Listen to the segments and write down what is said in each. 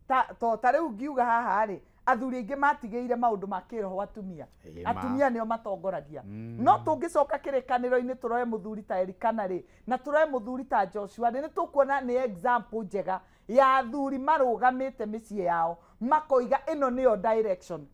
Ta to ta rĩu ngiuga haha rĩ, athuri aingĩ matigĩire maũndũ ma kĩroho atumia. Atumia nĩo matongoragia. No tũngĩcoka kĩrĩkanĩro-inĩ tũroe mũthuri ta Elikana rĩ, na tũroe mũthuri ta Joshua rĩ, nĩ tũkuona nĩ example njega ya athuri marũgamĩte mĩciĩ yao makoiga ĩno nĩyo direction.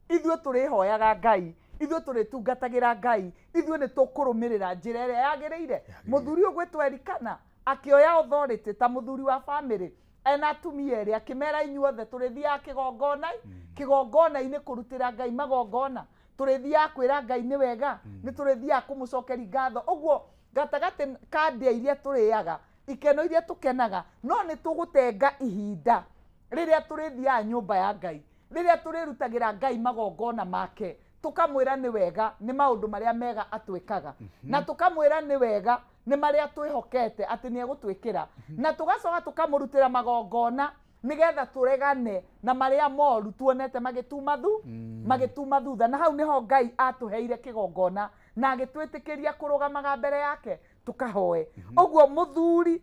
Ithuĩ tũrĩhoyaga Ngai, ithuĩ tũrĩtungatagĩra Ngai, ithuĩ nĩ tũkũrũmĩrĩra njĩra ĩrĩa yagĩrĩire. Mũthuri ũgwĩtwo Elikana akĩoya authority ta mũthuri wa family ena atumia erĩ, akĩmera inyuothe tũrĩthiaga kĩgongona, kĩgongona-inĩ kũrutĩra Ngai magongona, tũrĩthiaga kwĩra Ngai nĩ wega, nĩ tũrĩthiaga kũmũcokeria ngatho. Ũguo gatagatĩ ka ndĩa iria tũrĩaga, ikeno iria tũkenaga, no nĩ tũgũtenga ihinda rĩrĩa tũrĩthiaga nyũmba ya Ngai, rĩrĩa tũrĩrutagĩra Ngai magongona make, tũkamwĩra nĩ wega nĩ maũndũ marĩa mega atwĩkaga, na tũkamwĩra nĩ wega nĩ marĩa twĩhokete atĩ nĩ egũtwĩkĩra, na tũgacoka tũkamũrutĩra magongona nĩgetha tũregane na marĩa moru tuonete magĩtuma thutha. Na hau nĩho Ngai atũheire kĩgongona na agĩtwĩtĩkĩria kũrũgamaga mbere yake tũkahoe. Ũguo mũthuri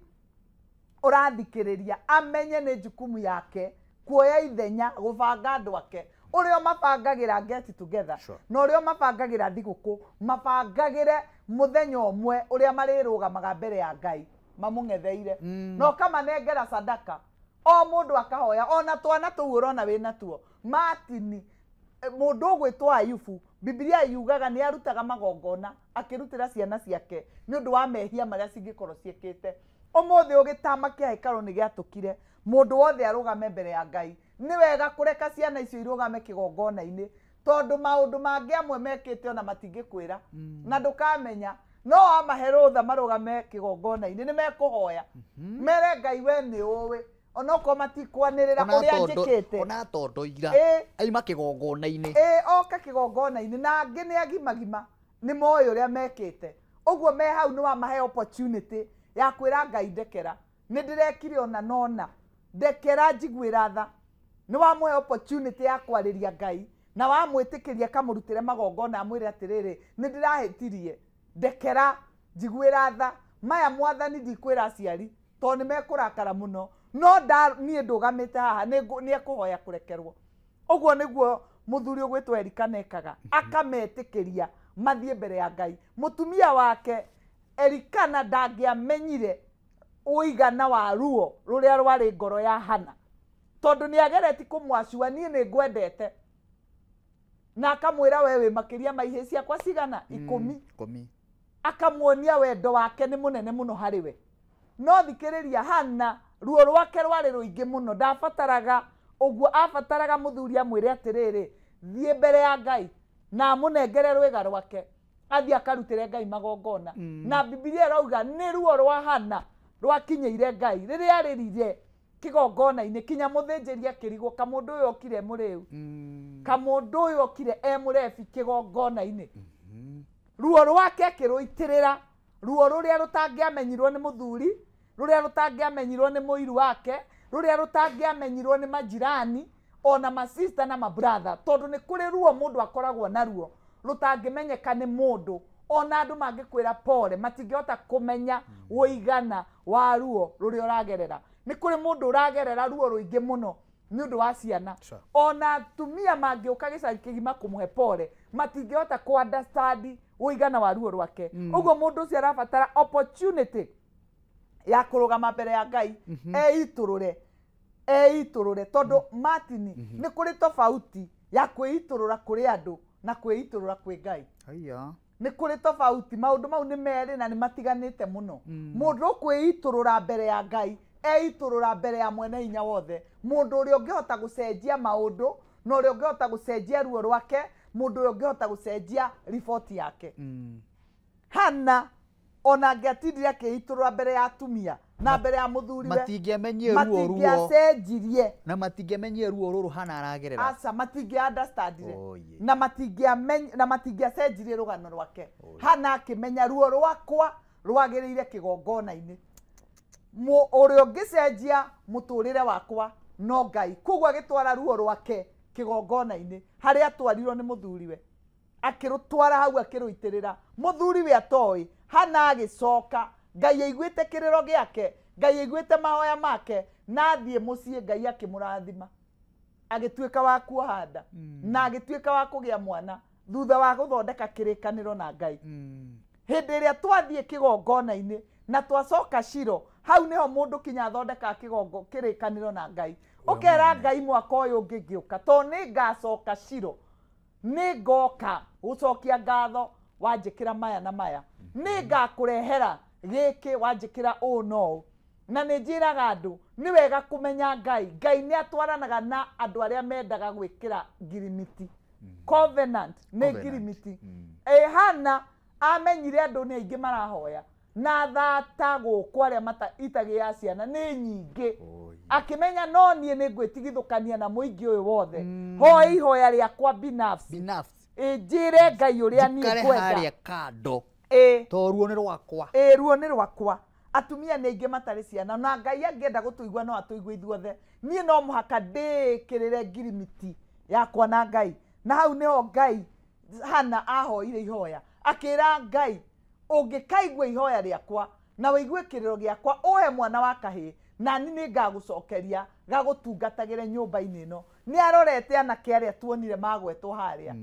ũrathikĩrĩria amenye nĩ jukumu yake kuoya ithenya gũbanga andũ ake, ũrĩa mabangagĩra get together, na ũrĩa mabangagĩra thigũkũ, mabangagĩre mũthenya ũmwe ũrĩa marĩrũgamaga mbere ya Ngai mamũng'etheire, na ũkamanengera sadaka, o mũndũ akahoya. Ona twana tũu ũrona wĩna tuo Martin, mũndũ ũgwĩtwo Ayubu, Biblia yugaga nĩ arutaga magongona akĩrutĩra ciana ciake nĩ ũndũ wa mehia marĩa cingĩkorwo ciĩkĩte. Ũmũthĩ ũgĩtama kĩa hekarũ nĩ gĩatũkire, mũndũ wothe arũgame mbere ya Ngai. Nĩ wega kũreka ciana icio irũgame kĩgongona-inĩ, tondũ maũndũ mangĩ amwe mekĩte ona matingĩkwĩra na ndũkamenya. No wamahe rũtha marũgame kĩgongona-inĩ nĩ mekũhoya mere Ngai we nĩ ũĩ, onokorwo matikwanĩrĩra ũrĩa njĩkĩte, ona tondũ ira aima kĩgongona-inĩ, oka kĩgongona-inĩ, na angĩ nĩ agimagima nĩ moĩ ũrĩa mekĩte. Ũguo me hau nĩ wamahe opportunity ya kwĩra Ngai ndekera, nĩ ndĩrekire ona nona, ndekera njiguĩra tha. Nĩ wamũhe opportunity ya kwarĩria Ngai na wamwĩtĩkĩria kamũrutĩre magongona, amwĩre atĩrĩrĩ, nĩ ndĩrahĩtirie, ndekera njiguĩra tha, maya Mwathani ndikwĩra aciari tondũ nĩ mekũrakara mũno, no niĩ ndũgamĩte haha nĩ ekũhoya kũrekerwo. Ũguo nĩguo mũthuri ũgwĩtwo Elikana ekaga, akametĩkĩria mathiĩ mbere ya Ngai. Mũtumia wake Elikana ndangĩamenyire ũigana wa ruo rũrĩa rwarĩ ngoro ya Hana, tondũ nĩ agereti kũmwacua, niĩ nĩ ngwendete, na akamwĩra we wĩ makĩria ma ihĩĩ ciakwa cigana 10, akamuonia wendo wake nĩ mũnene mũno harĩ we. No thikĩrĩria, Hana ruo rwake rwarĩ rũingĩ mũno, ndabataraga ũguo, abataraga mũthuri amwĩre atĩrĩrĩ, thiĩ mbere ya Ngai na amũnengere rwĩga rwake athiĩ akarutĩre Ngai magongona. Na Biblia ĩrauga nĩ ruo rwa Hana rwakinyĩire Ngai rĩrĩa arĩrire kĩgongona-inĩ, kinya mũthĩnjĩri akĩrigwo kamũndũ ũyũ okire mũrĩu, kamũndũ ũyũ okire e mũrebi kĩgongona-inĩ. Ruo rwake akĩrũitĩrĩra, ruo rũrĩa rũtangĩamenyirwo nĩ mũthuri, rũrĩa rũtangĩamenyirwo nĩ mũiru wake, rũrĩa rũtangĩamenyirwo nĩ majirani ona masista na mabratha, tondũ nĩ kũrĩ ruo mũndũ akoragwo naruo rũtangĩmenyeka nĩ mũndũ. Ona andũ mangĩkwĩra pole matingĩhota kũmenya ũigana wa ruo rũrĩa ũragerera. Nĩ kũrĩ mũndũ ũragerera ruo rũingĩ mũno nĩ ũndũ wa ciana. Ona atumia mangĩũka gĩcagi kĩgima kũmũhe pole matingĩhota kũ understand ũigana wa ruo rwake. Ũguo mũndũ ũcio arabatara opportunity ya kũrũgama mbere ya Ngai eitũrũre, eitũrũre, tondũ Martin, nĩ kũrĩ tofauti ya kwĩitũrũra kũrĩ andũ na kwĩitũrũra kwĩ Ngai. Nĩ kũrĩ tofauti, maũndũ mau nĩ merĩ na nĩ matiganĩte mũno. Mũndũ ũkwĩitũrũra mbere ya Ngai eitũrũra mbere ya mwene hinya wothe, mũndũ ũrĩa ũngĩhota gũcenjia maũndũ na ũrĩa ũngĩhota gũcenjia ruo rwake, mũndũ ũrĩa ũngĩhota gũcenjia riboti yake. Hana ona angĩatindire akĩitũrũra mbere ya atumia na mbere ya mũthuriwe, matingĩamenyire ruo ruo, matingĩacenjirie, na matingĩamenyire ruo rũrũ Hana aragerera, aca matingĩ understandire, na matingĩamenya, na matingĩacenjirie rũgano rwake. Hana akĩmenya ruo rwakwa rwagĩrĩire kĩgongona-inĩ, ũrĩa ũngĩcenjia mũtũrĩre wakwa no Ngai. Koguo agĩtwara ruo rwake kĩgongona-inĩ harĩa atwarirwo nĩ mũthuriwe, akĩrũtwara hau akĩrũitĩrĩra mũthuriwe atoĩ. Hana agĩcoka, Ngai aiguĩte kĩrĩro gĩake, Ngai aiguĩte mahoya make, Na athiĩ mũciĩ Ngai akĩmũrathima, agĩtuĩka wa kuoha nda na agĩtuĩka wa kũgĩa mwana thutha wa gũthondeka kĩrĩkanĩro na Ngai. Hĩndĩ ĩrĩa twathiĩ kĩgongona-inĩ na twacoka Shilo, hau nĩho mũndũ kinya athondekaga kĩgongo kĩrĩkanĩro na Ngai. Ũkera Ngai mwaka ũyũ ũngĩ ngĩũka, tondũ nĩ ngacoka Shilo, nĩ ngoka gũcokia ngatho wanjĩkĩra maya na maya, nĩ ngakũrehera gĩkĩ wanjĩkĩra ũũ na ũũ. Na nĩ njĩraga andũ nĩ wega kũmenya Ngai. Ngai nĩ atwaranaga na andũ arĩa mendaga gwĩkĩra ngirimiti. Covenant nĩ ngirimiti. Hana amenyire andũ nĩ aingĩ marahoya na thata gũkũ arĩa itagĩaga ciana nĩ nyingĩ. Akĩmenya no niĩ nĩ ngwĩtigithũkania na mũingĩ ũyũ wothe. Hoe ihoya rĩakwa binafsi. Njĩre Ngai ũrĩa niĩ ngwenda. Harĩa kando. To ruo nĩ rwakwa. Ruo nĩ rwakwa. Atumia nĩ aingĩ matarĩ ciana na Ngai angĩenda gũtũigua no atũigue ithuothe. Niĩ no mũhaka ndĩĩkĩrĩre ngirimiti yakwa na Ngai. Na hau nĩho Ngai Hana ahoire ihoya. Akĩra Ngai, ũngĩkaigua ihoya rĩakwa na ũigue kĩrĩro gĩakwa, ũhe mwana wa kahĩĩ na niĩ nĩngagũcokeria gagũtungatagĩre nyũmba-inĩ ĩno. Nĩ arorete anake arĩa tuonire magwetwo harĩa,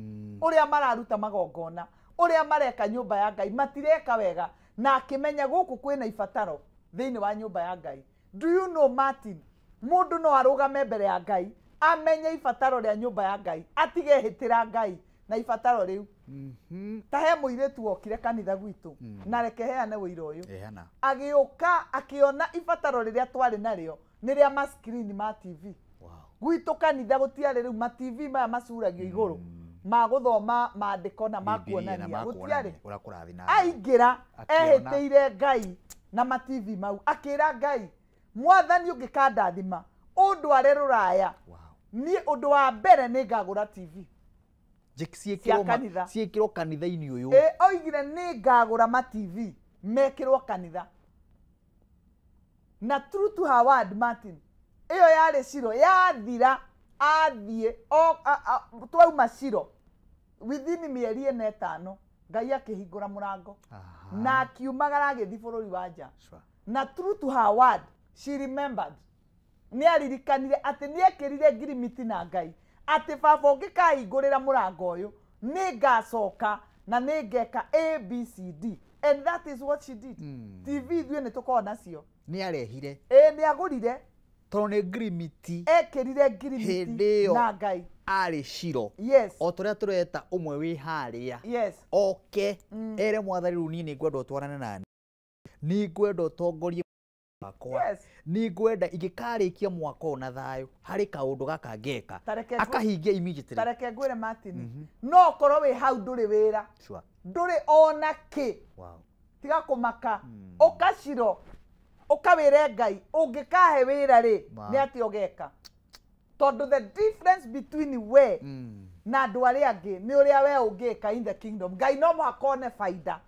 ũrĩa mararuta magongona, ũrĩa mareka nyũmba ya Ngai, matireka wega, na akĩmenya gũkũ kwĩna ibataro thĩinĩ wa nyũmba ya Ngai. Do you know, Martin, mũndũ no arũgame mbere ya Ngai amenye ibataro rĩa nyũmba ya Ngai, atige hĩtĩra Ngai na ibataro rĩu. Ta he mũirĩtu wokire kanitha gwitũ, na reke heane ũira ũyũ. Agĩũka akĩona ibataro rĩrĩa twarĩ narĩo nĩ rĩa ma screen ma TV. Gwitũ kanitha gũtiarĩ rĩu ma TV maya macuragio igũrũ ma gũthoma maandĩko na ma kuonania, gũtiarĩ. Aingĩra ehĩtĩire Ngai na ma TV mau, akĩra Ngai, Mwathani ũngĩkandathima ũndware rũraya, niĩ ũndũ wa mbere nĩ ngagũra TV ciĩkĩrwo kanitha-inĩ ũyũ. Oigire nĩ ngagũra ma TV mekĩrwo kanitha. Na true to her word, Martin, ĩyo yarĩ Shilo yathira, athiĩ twauma Shilo within mĩeri ĩna ĩtano Ngai akĩhingũra mũrango na akiumagara agĩthiĩ bũrũri wa nja. Na true to her word, she remembered. Nĩ aririkanire atĩ nĩ ekĩrire ngirimiti na Ngai atĩ baba ũngĩkahingũrĩra mũrango ũyũ nĩ ngacoka na nĩ ngeka A B C D. And that is what she did. TV ithuĩ nĩ tũkoragwo nacio. Nĩ arehire. Nĩ agũrire. Tondũ nĩ ngirimiti. Ekĩrire ngirimiti na Ngai. Arĩ Shilo. Yes. O tũrĩa tũreta ũmwe wĩ harĩa. Yes. Oke ere Mwathani rĩu niĩ nĩngwenda ũtwarane nani. Nĩngwenda ũtongorie wakwa. Yes. Nĩngwenda ingĩkarĩkia mwaka ũyũ na thayũ harĩ kaũndũ gaka ngeka. Akahingia immediately. Ta reke ngwĩre Martin, no ũkorwo wĩ hau ndũrĩ wĩra. Ndũrĩ ona kĩ. Tiga kũmaka. Ũka Shilo, ũkawĩre Ngai ũngĩkahe wĩra rĩ nĩ atĩa ũgeka. Tondũ the difference between we na andũ arĩa angĩ nĩ ũrĩa we ũngĩka in the kingdom. Ngai no mũhaka one baida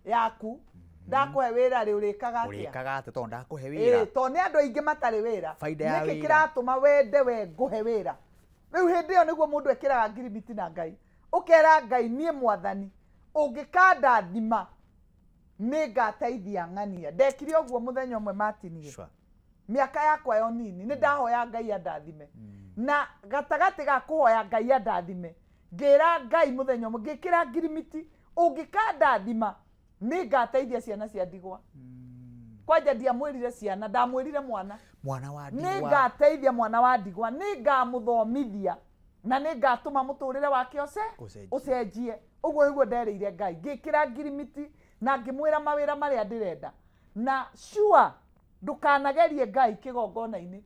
yaku. Ndakũhe wĩra rĩ ũrĩkaga atĩa? Ũrĩkaga atĩa tondũ ndakũhe wĩra? Tondũ nĩ andũ aingĩ matarĩ wĩra. Nĩkĩ kĩratũma wende we ngũhe wĩra? Rĩu hĩndĩ ĩyo nĩguo mũndũ ekĩraga ngirimiti na Ngai. Ũkera Ngai niĩ Mwathani ũngĩkandathima nĩ ngateithia ng'ania. Ndekire ũguo mũthenya ũmwe Martin. Mĩaka yakwa yo nini nĩ ndahoya Ngai andathime. Na gatagatĩ ga kũhoya Ngai andathime, ngĩra Ngai mũthenya ũmwe ngĩkĩra ngirimiti ũngĩkandathima nĩ ngateithia ciana cia ndigwa. Kwanja ndiamwĩrire ciana, ndamwĩrire mwana. Mwana wa ndigwa. Nĩ ngateithia mwana wa ndigwa, nĩ ngamũthomithia na nĩ ngatũma mũtũrĩre wake ũcenjie. Ũguo nĩguo nderĩire Ngai. Ngĩkĩra ngirimiti na ngĩmwĩra mawĩra marĩa ndĩrenda. Na sure ndũkanagerie Ngai kĩgongona-inĩ,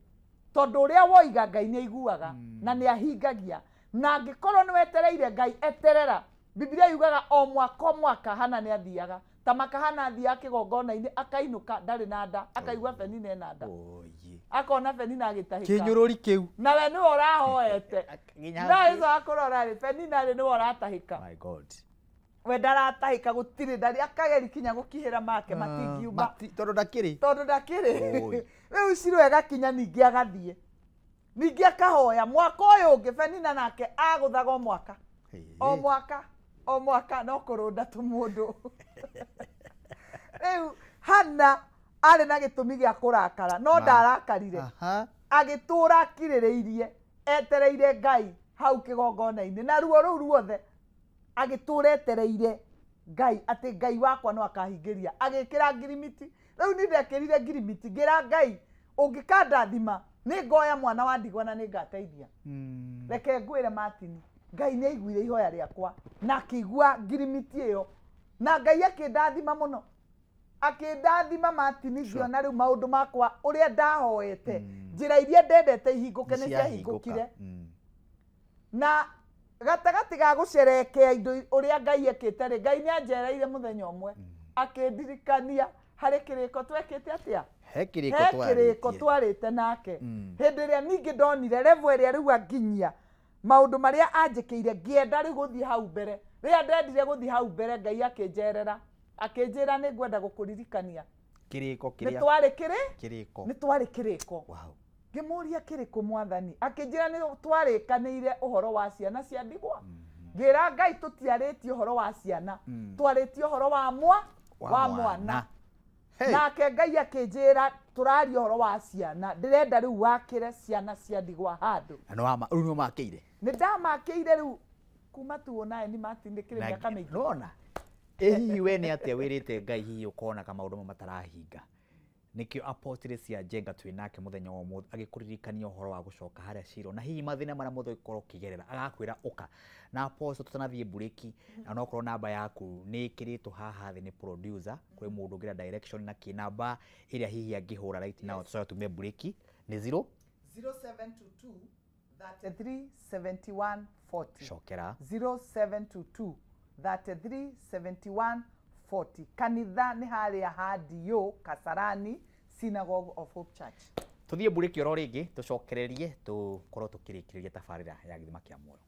tondũ ũrĩa woiga Ngai nĩ aiguaga na nĩ ahingagia. Na angĩkorwo nĩ wetereire Ngai, eterera. Biblia yugaga o mwaka o mwaka Hana nĩ athiaga. Ta maka Hana athiaga kĩgongona-inĩ akainũka ndarĩ na nda, akaigua Penina ena nda. Akona Penina agĩtahĩka. Kĩnyũrũri kĩu. Na we nĩwe ũrahoete. Na ico akũrora rĩ, Penina rĩ nĩwe ũratahĩka. My God. We ndaratahĩka gũtirĩ ndarĩ akageri kinya gũkihĩra make matingiuma. Tondũ ndakĩrĩ. Tondũ ndakĩrĩ. Rĩu Shilo ĩgakinya ningĩ agathiĩ. Ningĩ akahoya mwaka ũyũ ũngĩ Penina nake agũthaga o mwaka. O mwaka. O mwaka no kũrũnda tu mũndũ. Rĩu Hana Arĩ na gĩtũmi gĩa kũrakara no ndarakarire. Agĩtũra akirĩrĩirie etereire Ngai hau kĩgongona-inĩ na ruo rũu ruothe agĩtũra etereire Ngai atĩ Ngai wakwa no akahingĩria. Agĩkĩra ngirimiti. Rĩu niĩ ndekĩrire ngirimiti ngĩra Ngai ũngĩkandathima nĩ ngoya mwana wa ndigwa na nĩ ngateithia. Reke ngwĩre Martin, Ngai nĩ aiguire ihoya rĩakwa na akĩigua ngirimiti ĩyo na Ngai akĩndathima mũno. Akĩndathima Martin ngĩona rĩu maũndũ makwa ũrĩa ndahoete njĩra iria ndendete ihingũke nĩ ciahingũkire. Na gatagatĩ ga gũcerekea indo ũrĩa Ngai ekĩte rĩ, Ngai nĩ anjereire mũthenya ũmwe akĩndirikania harĩ kĩrĩko twekĩte atĩa? He kĩrĩko twarĩte nake. Hĩndĩ ĩrĩa ningĩ ndonire level ĩrĩa rĩu anginyia maũndũ marĩa anjĩkĩire ngĩenda rĩu gũthiĩ hau mbere. Rĩrĩa ndendire gũthiĩ hau mbere Ngai akĩnjerera akĩnjĩra nĩ ngwenda gũkũririkania kĩrĩko kĩrĩa nĩ twarĩ kĩrĩko. Ngĩmũria kĩrĩkũ mwathani, akĩnjĩra nĩ twarĩkanĩire ũhoro wa ciana cia ndigwa. Ngĩra Ngai tũtiarĩtie ũhoro wa ciana, twarĩtie ũhoro wa mwana. Nake Ngai akĩnjĩra tũraria ũhoro wa ciana, ndĩrenda rĩu wakĩre ciana cia ndigwa handũ. Na rĩu nĩ ũmakĩire? Nĩ ndamakĩire rĩu kuma tuonae nĩ Martin ndĩkĩrĩ mĩaka mĩingĩ. Nĩwona? Ĩ hihi we nĩ atĩa wĩrĩte Ngai hihi ũkona maũndũ mamwe matarahinga? Nĩkĩo Apostle cia Njenga twĩ nake mũthenya wa ũmũthĩ agĩkũririkania ũhoro wa gũcoka harĩa Shilo na hihi mathĩna marĩa mothe ũngĩkorwo ũkĩgerera agakwĩra ũka. Na Apostle tũtanathiĩ mburĩki na onokorwo namba yaku nĩ ĩkĩrĩtwo haha thĩ nĩ producer kwĩ mũndũ ũngĩra direction na kĩ namba ĩrĩa hihi angĩhũra right now tũcoke tume mburĩki nĩ 0722 33 71 40. Cokera 0722 33 71 40. Kanitha nĩ harĩa Hadio Kasarani Synagogue of Hope Church. Tuthiĩ mburĩki oro rĩngĩ tũcokererie tũkorwo tũkĩrĩkĩrĩria tabarĩra ya Gĩthima kĩa Muoyo.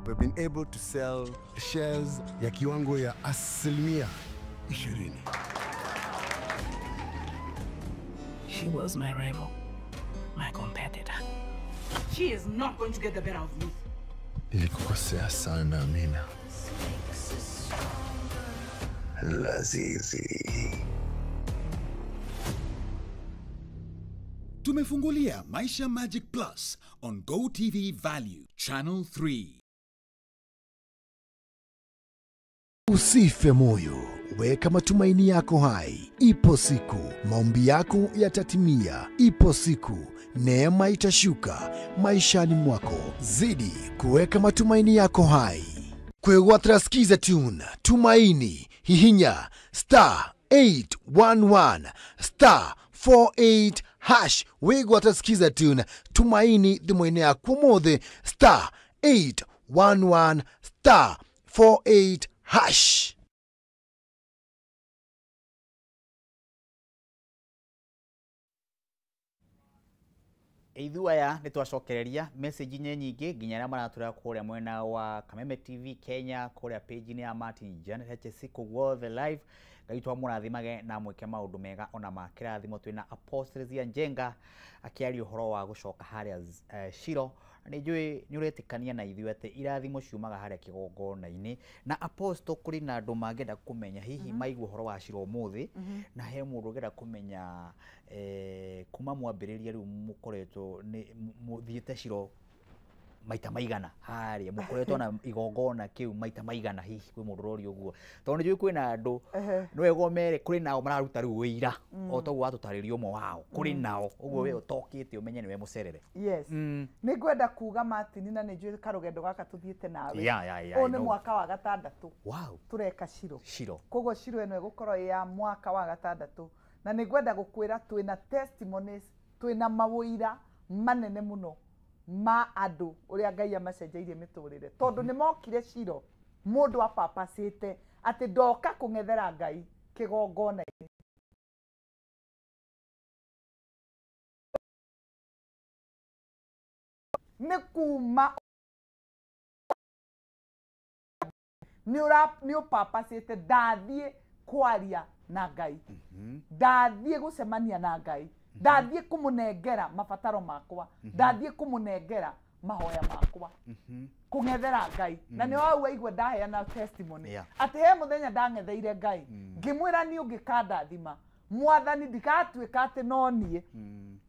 We've been able to sell shares ya kiwango ya 20%. She was my rival, my competitor. She is not going to get the better of me. Nilikukosea sana, Amina. Lazizi. Tumefungulia Maisha Magic Plus on Go TV Value Channel 3. Usife moyo, weka matumaini yako hai. Ipo siku maombi yako yatatimia. Ipo siku neema itashuka maishani mwako. Zidi kuweka matumaini yako hai. Kwegwatra skiza tune Tumaini hihinya star 811 star 48 hash. Wegwatra skiza tune Tumaini thimũ-inĩ yaku ũmũthĩ star 811 star 48 hash. Ithuĩ aya nĩ twacokereria message nyingĩ nginya arĩa maratũra kũrĩa mwena wa Kameme TV Kenya kũrĩa page-inĩ ya Martin Janet HSC guothe live. Ngai twamũrathimage na mwĩke maũndũ mega ona ma kĩrathimo. Twĩna Apostle Sia Njenga akĩaria ũhoro wa gũcoka harĩa Shilo. Nĩ njũĩ nĩ ũretĩkania na ithuĩ atĩ irathimo ciumaga harĩa kĩgongona-inĩ. Na Apostle kũrĩ na andũ mangĩenda kũmenya hihi maigua ũhoro wa Shilo ũmũthĩ, na he mũndũ ũngĩenda kũmenya kuma mwambĩrĩria rĩu mũkoretwo nĩ mũthiĩte Shilo maita maigana harĩa mũkoretwo na igongona kĩu maita maigana, hihi kwĩ mũndũ ũroria ũguo tondũ nĩ njũĩ kwĩna andũ nĩ wega ũmere kũrĩ nao mararuta rĩu wĩira o toguo watũtarĩria ũmwe wao kũrĩ nao ũguo we ũtokĩte ũmenye nĩwe mũcerere. Yes. Nĩ ngwenda kuga Martin na nĩ njũĩ karũgendo gaka tũthiĩte nawe ũyũ nĩ mwaka wa gatandatũ tũreka Shilo. Koguo Shilo ĩno ĩgũkorwo ĩ ya mwaka wa gatandatũ na nĩ ngwenda gũkwĩra twĩna testimonies, twĩna mawũira manene mũno ma andũ ũrĩa Ngai amacenjeirie mĩtũrĩre tondũ nĩ mokire Shilo mũndũ apapacĩte atĩ ndoka kũng'ethera Ngai kĩgongona-inĩ. Nĩ kuma nĩ ũpapacĩte ndathiĩ kwaria na Ngai, ndathiĩ gũcemania na Ngai, ndathiĩ kũmũnengera mabataro makwa, ndathiĩ kũmũnengera Mahoya makwa kũng'ethera Ngai na nĩ wau waigua ndaheana testimony atĩ he mũthenya ndang'etheire Ngai ngĩmwĩra niĩ ũngĩkandathima mwathani ndikatuĩka atĩ no niĩ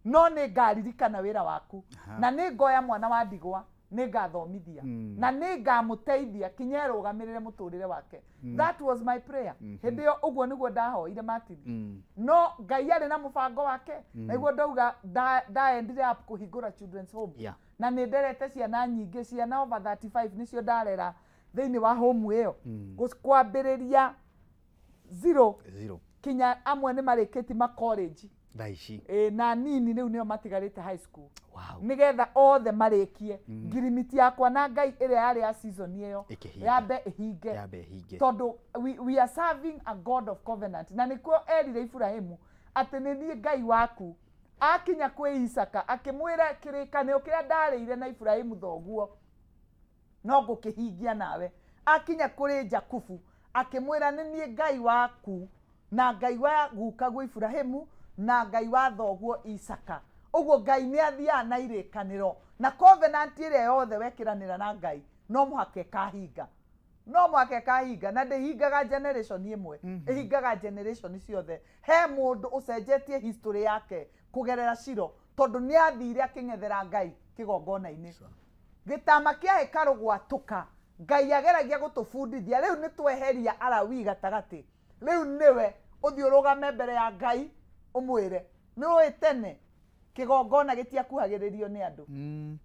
no nĩ ngaririkana wĩra waku na nĩ ngoya mwana wa ndigwa nĩ ngathomithia na nĩ ngamũteithia kinya erũgamĩrĩre mũtũrĩre wake. That was my prayer. Hĩndĩ ĩyo ũguo nĩguo ndahoire Martin. No Ngai arĩ na mũbango wake na iguo ndauga ndaendire up kũhingũra children's home. Na nĩ nderete ciana nyingĩ, ciana over 35 nĩcio ndarera thĩinĩ wa home ĩyo, kwambĩrĩria zero Zero. Kinya amwe nĩ marĩkĩtie ma college thaa ici. Na nini rĩu nĩo matigarĩte high school. Wow. Nĩgetha othe marĩkie ngirimiti yakwa na Ngai ĩrĩa yarĩ ya season ĩyo Ĩkĩhinga. yambe ĩhinge. Yambe ĩhinge. Tondũ we are serving a God of covenant, na nĩkuo erire Ibrahimu atĩ nĩ niĩ Ngai waku. Akinya kwĩ Isaka akĩmwĩra kĩrĩkanĩro kĩrĩa ndarĩire na Ibrahimu thoguo no ngũkĩhingia nawe. Akinya kũrĩ Jakubu akĩmwĩra nĩ niĩ Ngai waku na Ngai wa gukaguo Ibrahimu na Ngai wa thoguo Isaka. Ũguo Ngai nĩ athiaga na irĩkanĩro na covenant ĩrĩa yothe wekĩranĩra na Ngai no mũhaka ĩkahinga, no mũhaka ĩkahinga, na ndĩhingaga generation ĩmwe, ĩhingaga generation ciothe. He mũndũ ũcenjetie history yake kũgerera Ciro tondũ nĩ athire akĩng'ethera Ngai kĩgongona-inĩ. Gĩtama kĩa hekarũ gwatũka, Ngai ageragia gũtũbundithia rĩu nĩ tweheria Arawii gatagatĩ, rĩu nĩwe ũthiĩ ũrũgame mbere ya Ngai ũmwĩre nĩ ũĩ tene kĩgongona gĩtiakuhagĩrĩrio nĩ andũ.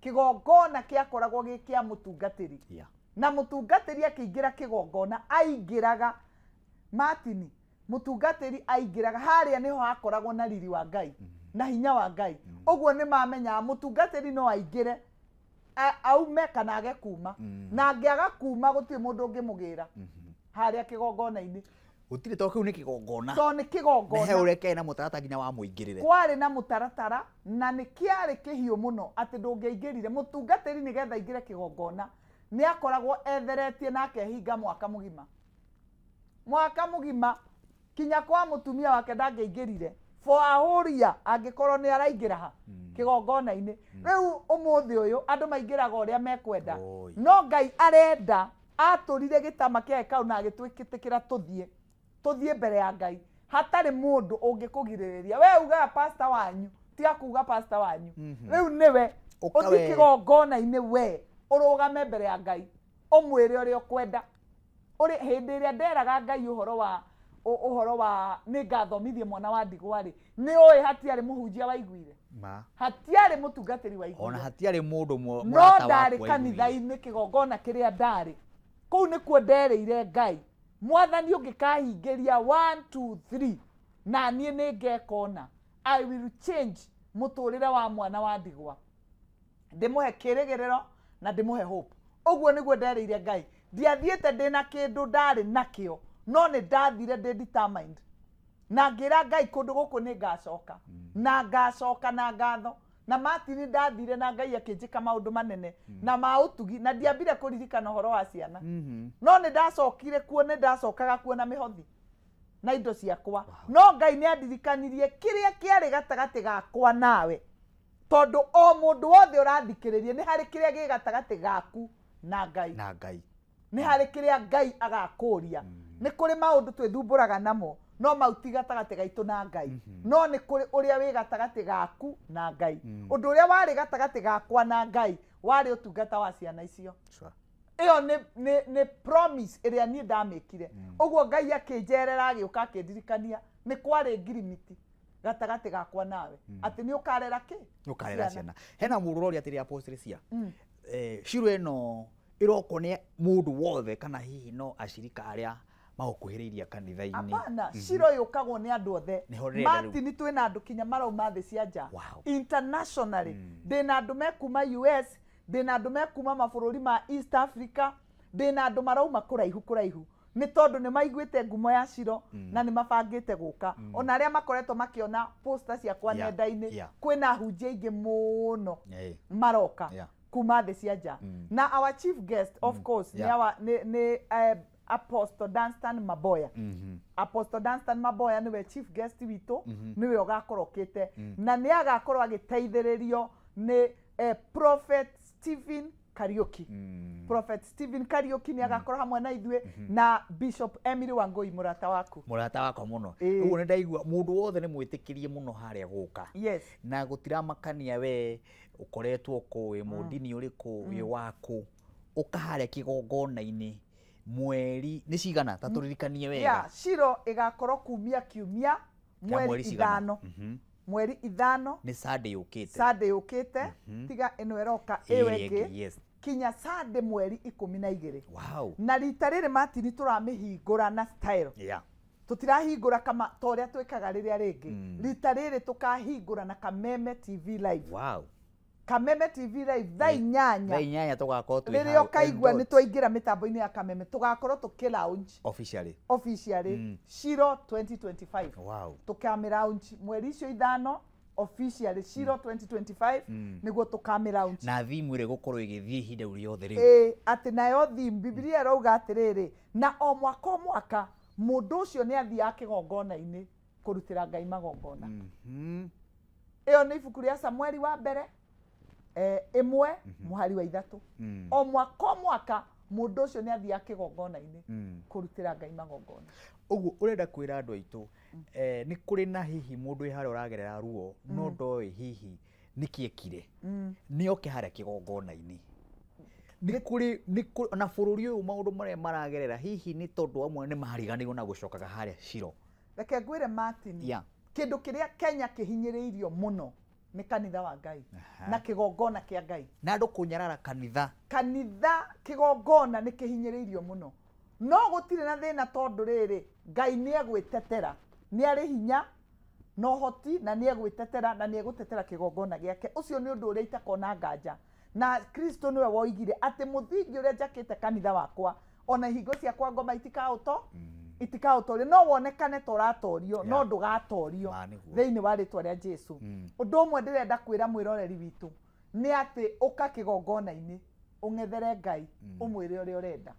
Kĩgongona kĩakoragwo gĩ kĩa mũtungatĩri. Na mũtungatĩri akĩingĩra kĩgongona aingĩraga, Martin, mũtungatĩri aingĩraga harĩa nĩho hakoragwo na riri wa Ngai na hinya wa Ngai. Ũguo nĩ mamenyaga mũtungatĩri no aingĩre aume kana age kuma, na angĩaga kuma gũtirĩ mũndũ ũngĩmũgĩra harĩa kĩgongona-inĩ. Gũtirĩ, to kĩu nĩ kĩgongona. To nĩ Na he kĩgongona. Ũrĩa kĩarĩ na mũtaratara nginya wa mũingĩrĩre. Kwarĩ na mũtaratara na nĩ kĩarĩ kĩhiũ mũno atĩ ndũngĩaingĩrire. Mũtungatĩri nĩgetha aingĩre kĩgongona nĩ akoragwo etheretie na akehinga mwaka mũgima, mwaka mũgima, kinya kwa mũtumia wake ndangĩaingĩrire for a whole year angĩkorwo nĩ araingĩra ha kĩgongona-inĩ. Rĩu ũmũthĩ ũyũ andũ maingĩraga ũrĩa mekwenda. Oi. No Ngai arenda atũrire gĩtama kĩa hekarũ na agĩtwĩtĩkĩra tũthiĩ tũthiĩ mbere ya Ngai hatarĩ mũndũ ũngĩkũgirĩrĩria. We ugaga pastor wanyu, tiga kuga pastor wanyu, rĩu nĩwe Ũka ũthiĩ we. Kĩgongona-inĩ we ũrũgame mbere ya Ngai ũmwĩre ũrĩa ũkwenda. Ũrĩ hĩndĩ ĩrĩa nderaga Ngai ũhoro wa ũhoro wa nĩ ngathomithia mwana wa ndigwa rĩ, nĩ ũĩ hatiarĩ mũhunjia waiguire? Ma. Hatiarĩ mũtungatĩri Ona waiguire. hatiarĩ mũndũ No mũrata ndarĩ waku waiguire. Kanitha-inĩ kĩgongona kĩrĩa ndarĩ kũu nĩkuo nderĩire Ngai, mwathani ũngĩkahingĩria 1 2 3 na niĩ nĩ ngeka ũna, I will change mũtũrĩre wa mwana wa ndigwa, ndĩmũhe kĩrĩgĩrĩro na ndĩmũhe hope. Ũguo nĩguo nderĩire Ngai. Ndiathiĩte ndĩna kĩndũ ndarĩ nakĩo, no nĩ ndathire ndĩ determined na ngĩra Ngai kũndũ gũkũ nĩ ngacoka na ngacoka na ngatho. Na Martin, ndathire na Ngai akĩnjĩka maũndũ manene na ma ũtugi, na ndiambire kũririkana ũhoro wa ciana, no nĩ ndacokire kuo, nĩ ndacokaga kuo na mĩhothi na indo ciakwa. No Ngai nĩ andirikanirie kĩrĩa kĩarĩ gatagatĩ gakwa nawe, tondũ o mũndũ wothe ũrathikĩrĩria nĩ harĩ kĩrĩa gĩ gatagatĩ gaku na Ngai. Na Ngai. Nĩ harĩ kĩrĩa Ngai agakũria. Nĩ kũrĩ maũndũ twĩthumbũraga namo, no mau ti gatagatĩ gaitũ na Ngai, no nĩ kũrĩ ũrĩa wĩ gatagatĩ gaku na Ngai. Ũndũ ũrĩa warĩ gatagatĩ gakwa na Ngai warĩ ũtungata wa ciana icio. Ĩyo nĩ promise ĩrĩa niĩ ndamĩkire. Ũguo Ngai akĩnjerera, agĩũka akĩndirikania nĩ kwarĩ ngirimiti gatagatĩ gakwa nawe atĩ nĩ ũkarera kĩ? Ũkarera ciana. Hena mũndũ ũroria atĩrĩ, apostle, cia ciro ĩno ĩrokwo nĩ mũndũ wothe kana hihi no acirika arĩa magũkuhĩrĩirie kanitha-inĩ? Hapana, ciro yũkagwo nĩ andũ othe. Nĩho ndĩrenda rĩu. Martin, twĩna andũ kinya marauma thĩ cia nja. Internationally ndĩna andũ mekuma US, ndĩna andũ mekuma mabũrũri ma East Africa, ndĩna andũ marauma kũraihu kũraihu nĩ tondũ nĩ maiguĩte ngumo ya Ciro na nĩ mabangĩte gũka, ona arĩa makoretwo makĩona poster ciakwa nenda-inĩ. Kwĩna ahunjia aingĩ mũno maroka kuma thĩ cia nja, na our chief guest of course nĩ Apostle Danstan Maboya. Apostle Danstan Maboya nĩwe chief guest witũ, nĩwe ũgakorwo okĩte na nĩ agakorwo agĩteithĩrĩrio nĩ Prophet Stephen Kariuki. Prophet Stephen Kariuki nĩ agakorwo hamwe na ithuĩ na Bishop Emily Wangui, mũrata waku. Mũrata wakwa mũno. Ũguo nĩ ndaigua mũndũ wothe nĩ mwĩtĩkĩrie mũno harĩa gũka. Yes. Na gũtiramakania we ũkoretwo kũ, wĩ mũndini ũrĩkũ, wĩ wakũ, ũka harĩa kĩgongona-inĩ mweri nĩ cigana, ta tũririkanie wega. Yeah, Shiro ĩgakorwo kumia kiumia mweri 5. Mweri 5 nĩ Sunday yũkĩte. Sunday yũkĩte, tiga ĩno ĩroka ĩyo ĩngĩ. Yes. Kinya Sunday mweri 12. Wow. Na rita rĩrĩ Martin tũramĩhingũra na style. Yeah. Tũtirahingũra kama ta ũrĩa twĩkaga rĩrĩa rĩngĩ. Rita rĩrĩ tũkahingũra na Kameme TV Live. Wow. Kameme TV Live thaa 8. Thaa 8 tũgakorwo twĩ rĩrĩa hau. ũkaigua nĩ twaingĩra mĩtambo-inĩ ya Kameme, tũgakorwo tũkĩ launch officially. Officially Shiro 2025. Wow. Tũkamĩ launch mweri icio 5 officially Shiro 2025 nĩguo tũkamĩ launch. Na thimu ĩrĩa ĩgũkorwo ĩgĩthiĩ ihinda rĩothe rĩu. Atĩ nayo thimu Bibilia ĩrauga atĩrĩrĩ, na o mwaka o mwaka mũndũ ũcio nĩ athiaga kĩgongona-inĩ kũrutĩra Ngai magongona. Ĩyo nĩ ibuku rĩa Samueli wa mbere 1 mũhari wa 3. O mwaka o mwaka mũndũ ũcio nĩ athiaga kĩgongona-inĩ kũrutĩra Ngai magongona. Ũguo ũrenda kwĩra andũ aitũ nĩ kũrĩ na hihi mũndũ wĩ harĩa ũragerera ruo no ndoĩ hihi nĩkĩ ekire, nĩ oke harĩa kĩgongona-inĩ. Nĩ kũrĩ na bũrũri ũyũ maũndũ marĩa maragerera hihi nĩ tondũ amwe nĩ mariganĩirwo na gũcokaga harĩa Shiro. Reke ngwĩre Martin, kĩndũ kĩrĩa Kenya kĩhinyĩrĩirio mũno nĩ kanitha wa Ngai na kĩgongona kĩa Ngai. Na andũ kũnyarara kanitha. Kanitha kĩgongona nĩ kĩhinyĩrĩirio mũno. No gũtirĩ na thĩna tondũ rĩrĩ Ngai nĩ egwĩtetera, nĩ arĩ hinya na ũhoti na nĩ egwĩtetera na nĩ egũtetera kĩgongona gĩake. Ũcio nĩ ũndũ ũrĩa itakona nganja. Na Kristo nĩwe woigire atĩ mũthingi ũrĩa njakĩte kanitha wakwa ona ihingo ciakwa ngoma itikaũtorio. No wonekane ta ũratorio no ndũgatorio thĩinĩ wa rĩtwa rĩa Jesu. Ũndũ ũmwe ndĩrenda kwĩra mwĩroreri witũ nĩ atĩ ũka kĩgongona-inĩ ũng'ethere Ngai ũmwĩre ũrĩa ũrenda.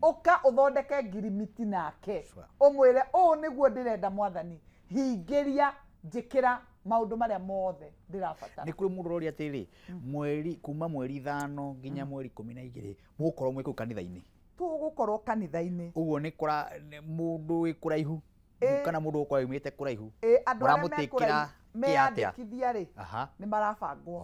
Ũka ũthondeke ngirimiti nake ũmwĩre ũũ nĩguo ndĩrenda Mwathani, hingĩria, njĩkĩra maũndũ marĩa mothe ndĩrabatara. Nĩ kũrĩ mũndũ ũroria atĩrĩrĩ, mweri kuma mweri 5 nginya mweri 12 mũgũkorwo mwĩ kũu kanitha-inĩ. Tũgũkorwo kanitha-inĩ. Ũguo nĩ mũndũ wĩ kũraihu kana mũndũ ũgũkorwo aumĩte kũraihu. Andũ arĩa meyandĩkithia rĩ nĩ marabangwo.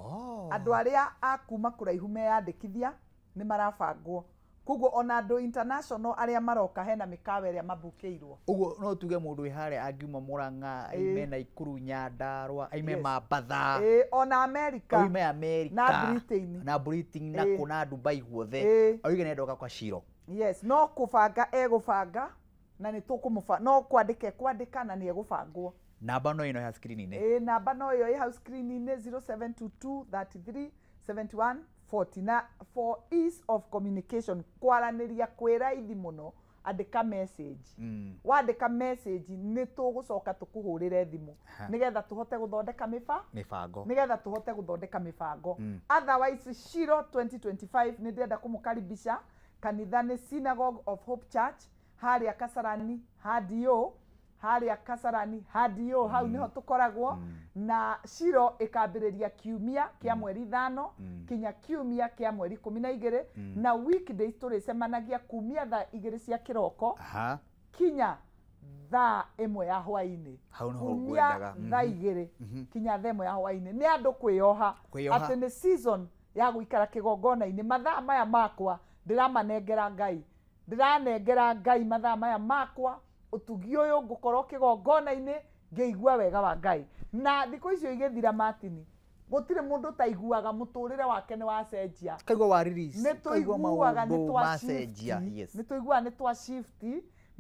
Andũ arĩa a kuma kũraihu meyandĩkithia nĩ marabangwo. Koguo ona andũ international arĩa maroka hena mĩkawa ĩrĩa mabukĩirwo. Ũguo no tuge mũndũ wĩ harĩa angiuma Murang'a, aime Naikuru, Nyandarua, aime Mambatha, ona America, oime America na Britain, na Britain na kũ na Dubai guothe, oige nĩ ndoka kwa Shiro. Yes, no kũbanga egũbanga na nĩ tũkũmũbanga, no kwandĩka ekwandĩka na nĩ egũbangwo. Namba no ĩno ya screen-inĩ. Namba no ĩyo ĩ hau screen-inĩ 0722 33 71 40. Na for ease of communication, kwaranĩria kwĩ raithi mũno, andĩka message. Wandĩka message nĩ tũgũcoka tũkũhũrĩre thimũ nĩgetha tũhote gũthondeka mĩbango. Nĩgetha tũhote gũthondeka mĩbango. Otherwise Shiro 2025 nĩ ndĩrenda kũmũkaribisha kanitha nĩ Synagogue of Hope Church harĩa Kasarani Hadio, harĩa Kasarani Hadio, hau nĩho tũkoragwo. Na Shiro ĩkambĩrĩria kiumia kĩa mweri 5 kinya kiumia kĩa mweri 12, na weekdays tũrĩcemanagia kumia thaa 2 cia kĩroko kinya thaa 1 ya hwaĩ-inĩ. Kumia thaa 2 kinya thaa 1 ya hwaĩ-inĩ. Nĩ andũ kwĩyoha atĩ nĩ season ya gũikara kĩgongona-inĩ. Mathaa maya makwa ndĩramanengera Ngai, ndĩranengera Ngai mathaa maya makwa, ũtugi ũyũ ngũkorwo kĩgongona-inĩ ngĩigua wega wa Ngai. Na thikũ icio igĩthira Martin, gũtirĩ mũndũ ũtaiguaga mũtũrĩre wake nĩ wacenjia. Kaigua wa release, nĩ tũiguaga nĩ twacenjia, nĩ tũiguaga nĩ twa shift,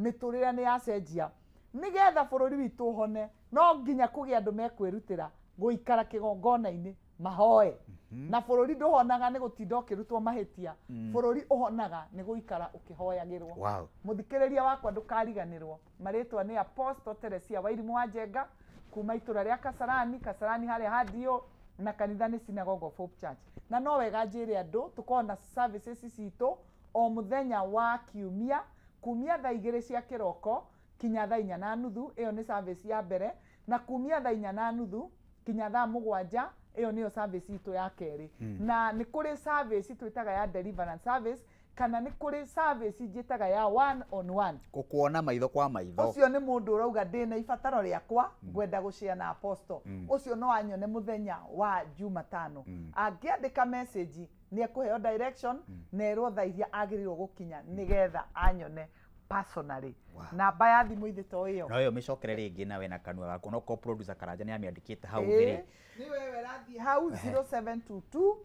mĩtũrĩre nĩ yacenjia. Nĩgetha bũrũri witũ ũhone no nginya kũgĩa andũ mekwĩrutĩra gũikara kĩgongona-inĩ mahoe. Na bũrũri ndũhonaga nĩ gũtinda ũkĩrutwo mahĩtia, bũrũri ũhonaga nĩ gũikara ũkĩhoyagĩrwo. Mũthikĩrĩria wakwa ndũkariganĩrwo, marĩtwa nĩ Apostle Teresia Wairimu wa Njenga kuma itũra rĩa Kasarani, Kasarani harĩa Hadio, na kanitha nĩ Synagogue of Hope Church. Na no wega njĩre andũ tũkorwo na services citũ o mũthenya wa kiumia kumia thaa 2 cia kĩroko kinya thaa 4:30, ĩyo nĩ service ya mbere, na kumia thaa 4:30 kinya thaa 7, Ĩyo nĩyo service itũ ya kerĩ. Na nĩ kũrĩ service twĩtaga ya deliverance service, kana nĩ kũrĩ service njĩtaga ya one on one. Gũkuona maitho kwa maitho. Ũcio nĩ mũndũ ũrauga ndĩna ibataro rĩakwa ngwenda gũshare na apostle. Ũcio no anyone mũthenya wa Jumatano. Angĩandĩka message nĩ ekũheo direction na erwo thaa iria agĩrĩirwo gũkinya nĩgetha anyone personally. Namba ya thimũ ithe to ĩyo. No ĩyo mĩcokere rĩngĩ nawe na kanua gaku, no korwo producer Karanja nĩ amĩandĩkĩte hau thĩ. Nĩ wewe rathiĩ hau 0722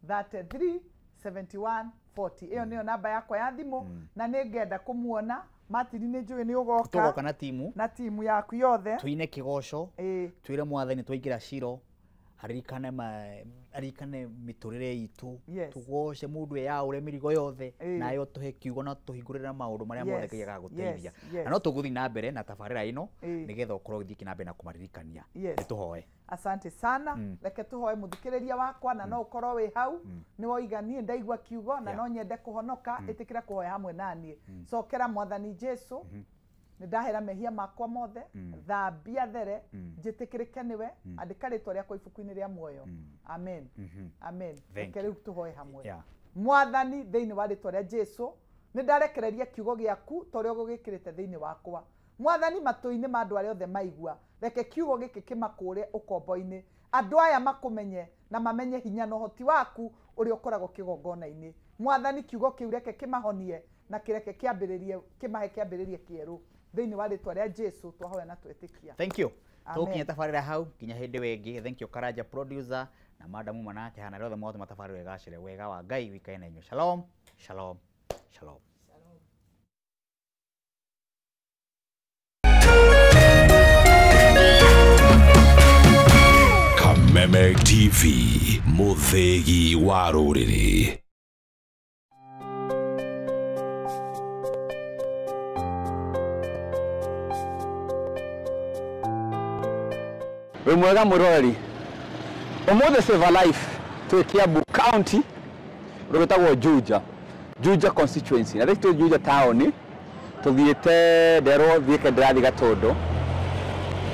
33 71 40. Ĩyo nĩyo namba yakwa ya thimũ na nĩ ngenda kũmuona. Martin nĩ njũĩ nĩ ũgoka. Tũgoka na timu. Na timu yaku yothe. Tuine kĩgoco. Twĩre mwathani twaingĩra Shilo. Aririkane aririkane mĩtũrĩre itũ. Tũgoce mũndũ eyaũre mĩrigo yothe nayo tũhe kiugo na tũhingũrĩre maũndũ marĩa mothe Ngai agagũteithia. Na no tũgũthiĩ na mbere na tabarĩra ĩno nĩgetha ũkorwo ũgĩthiĩ na mbere na kũmaririkania. Nĩ tũhoe. Asante sana. Reke tuhoe muthikiriria wakwa na no ukorwo wi hau ni woiga nie ndaigua kiugo na no nyende kuhonoka, itikira kuhoya hamwe na nie. Cokera mwathani Jesu, ni ndahera mehia makwa mothe, thambia there, njitikirike niwe, andika ritwa riakwa ibuku-inĩ rĩa muoyo. Amen. Amen. Reke rĩu tuhoe hamwe. Mwathani, thĩinĩ wa rĩtwa rĩa Jesu, nĩ ndarekereria kiugo gĩaku ta ũrĩa ũgũgĩkĩrĩte thĩinĩ wakwa. Mwathani, matũ-inĩ ma andũ arĩa othe maigua, reke kiugo gĩkĩ kĩmakũre ũkombo-inĩ, andũ aya makũmenye na mamenye hinya na ũhoti waku ũrĩa ũkoragwo kĩgongona-inĩ. Mwathani, kiugo kĩu reke kĩmahonie na kĩreke kĩambĩrĩrie, kĩmahe kĩambĩrĩrie kĩerũ. Thĩinĩ wa rĩtwa rĩa Jesu twahoya na twetĩkia. Thank you. Tũkinya tabarĩra hau nginya hĩndĩ wĩngĩ. Thank you Karanja producer na madamu manake hana rĩothe mothe matabarĩra gacĩre. Wega wa Ngai wikae na inyuĩ. Shalom, shalom, shalom. Kameme TV, mũthĩgi wa rũrĩrĩ. Wĩ mwega mwĩroreri, ũmũthĩ Save a Life twĩ Kiambu County, rũgĩtagwo Juja, Juja constituency. Na twĩ Juja town, tũthiĩte nderwo thiĩke ndĩrathiĩ Gatũndũ,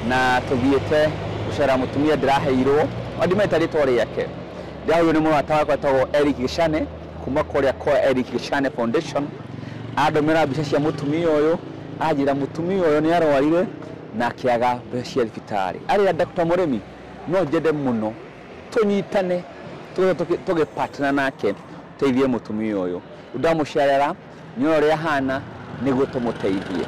na tũthiĩte gũcera mũtumia ndĩraheirwo, ndimeta rĩtwa rĩake, ndĩraheirwo nĩ mũrata wakwa etagwo Eric Gĩcane kuma kũrĩa kwa Eric Gĩcane Foundation. Andũmĩra mbica cia mũtumia ũyũ, anjĩra mũtumia ũyũ nĩ arwarire na akĩaga mbeca cia thibitarĩ. Arĩa Dr. Mũrĩmi no njende mũno tũnyitane tũgĩpartner nake tũteithie mũtumia ũyũ. Ndamũcerera nyone ũrĩa ahana nĩguo tũmũteithie.